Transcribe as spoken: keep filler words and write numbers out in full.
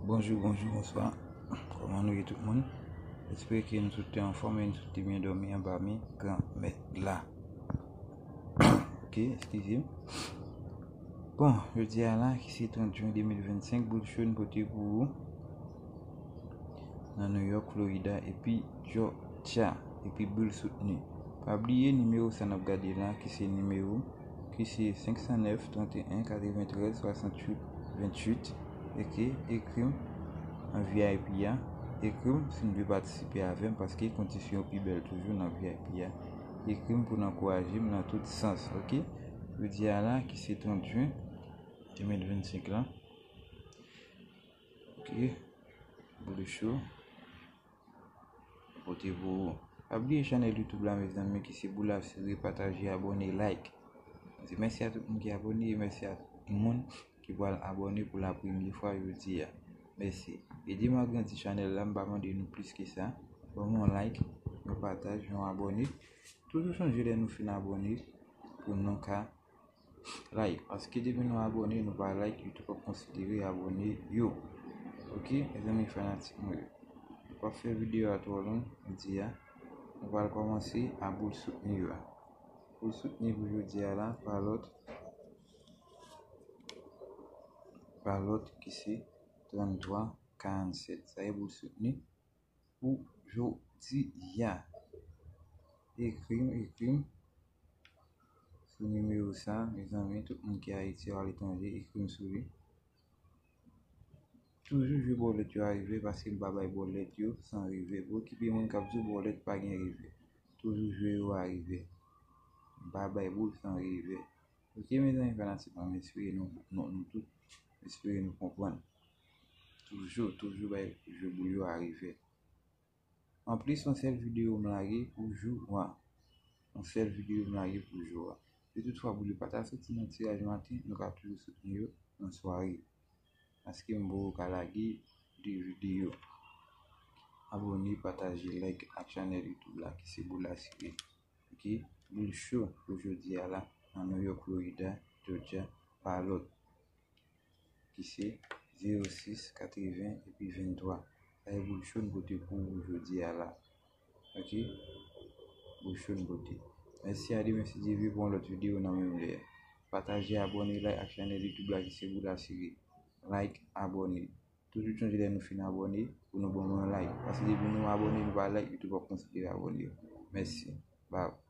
Bonjou, bonjou, bonswa. Kòman nou ye tout moun? Espere ke nou tout te anfòm e nou tout te byen dòmi anba men Granmèt la. Ok, eskize m. Bon, jodi a la, ki se trant jen de mil vennsenk, Boul Cho n pote pou ou nan New York, Florida, epi Georgia, epi Boul Soutni. Pa bliye nimewo sa n ap gade la, ki se nimewo, ki se senk san nèf, trant e en, katreventrèz, swasanntuit, venntuit. Ok, ekri m an V I P a. Ekri m si n vle patisipe avè m, paske kondisyon yo pi bèl toujou nan V I P a. Ekri m pou n ankouraje m nan tout sans, ok? Jodi a la, ki se trant jen de mil vennsenk la. Ok, Boul Cho pote pou ou. Pa bliye chanèl YouTube la, mezanmi, ki se Boul Asire, pataje, abòne, like. Di mèsi a tout moun ki abòne, e mèsi a tout moun ki pral abòne pou la premye fwa jodi a. Mèsi. Ede m agrandi chanèl la, m pa mande nou plis ke sa. Ban m yon like, yon pataj, yon abòne. Toujou sonje lè nou fin abòne, pou nou ka like. Paske depi nou abòne, nou pa like, YouTube ap konsidere abòne yo. Ok, mezanmi fanatik mwen yo. Nou p ap fè videyo a twò long, jodi a. Nou pral kòmanse a Boul Soutni yo a. Boul Soutni pou jodi a la, pa lòt, pa lòt ki se tranntwa karannsèt. Sa e Boul Soutni pou jodi a. Ekri m, ekri m sou nimewo sa, mezanmi, tout moun ki Ayiti, aletranje, ekri m sou li. Toujou jwe bòlèt yo a rive, paske m pa bay bòlèt yo san rive. Pa okipe moun k ap di w bòlèt pa gen rive. Toujou jwe yo a rive. M pa bay boul san rive. Ok, mezanmi fanatik mwen, m espere nou, nou, nou tout, m espere nou konprann. Toujou, toujou bay jwe boul yo a rive. Anplis, yon sèl videyo m lage pou jou a. Yon sèl videyo m lage pou jou a. Si toutfwa boul yo pa ta soti nan tiraj maten, nou ka toujou soutni yo nan sware. Paske m poko ka lage de videyo. Abòne, pataje, like ak chanèl YouTube la ki se Boul Asire. Ok, Boul Cho pou jodi a la nan New York, Florida, Georgia, pa lòt ki se zewo sis, katreven epi venntwa. Sa e Boul Cho n pote pou ou jodi a la. Ok, Boul Cho n pote. Mèsi, a demen si Dye vle pou yon lòt videyo nan menm lè a. Pataje, abòne, like ak chanèl YouTube la ki se Boul Asire. Like, abòne. Toujou sonje lè nou fin abòne, pou nou ban mwen yon like. Paske depi nou abòne, nou pa like, YouTube ap konsidere abòne yo. Mèsi. Bye.